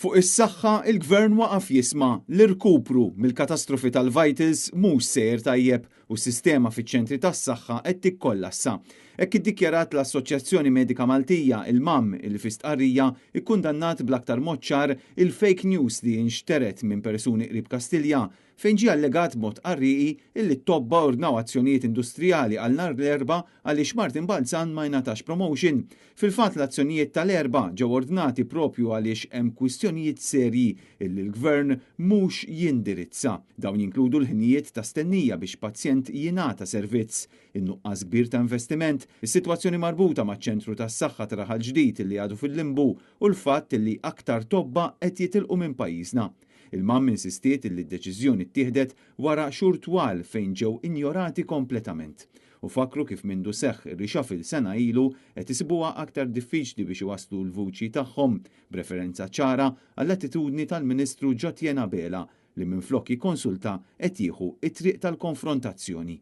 Fuq is-saħħa, il-Gvern waqaf jisma'. L-irkupru mill-katastrofi tal-Vitals mhux sejjer tajjeb u s-sistema fiċ-ċentri tas-saħħa qed tikkollassa. Hekk iddikjarat l-Assoċjazzjoni Medika Maltija, il-MAM, illi fi stqarrija ikkundannat bl-aktar mod ċar il-fake news li inxtered minn persuni qrib Kastilja, fejn ġie allegat b'mod qarrieqi illi t-tobba ordnaw azzjonijiet industrijali għal nhar l-Erbgħa għaliex Martin Balzan ma jingħatax promotion. Fil-fatt l-azzjonijiet tal-Erbgħa ġew ordnati propju għaliex hemm kwistjonijiet serji illi l-Gvern mhux jindirizza. Dawn jinkludu l-ħinijiet ta' stennija biex pazjent jingħata servizz, in-nuqqas kbir ta' investiment, is-sitwazzjoni marbuta maċ-ċentru tas-saħħa ta' Raħal Ġdid illi għadu fil-limbu u l-fatt illi aktar tobba qed jitilqu minn pajjiżna. Il-MAM insistiet illi d-deċiżjoni ttieħdet wara xhur twal fejn ġew injorati kompletament. U fakru kif mindu seħħ ir-reshuffle sena ilu qed isibuha aktar diffiċli biex iwasslu l-vuċi tagħhom, b'referenza ċara għall-attitudni tal-Ministru Jotjen Abela li minflok jikkonsulta qed jieħu t-triq tal-konfrontazzjoni.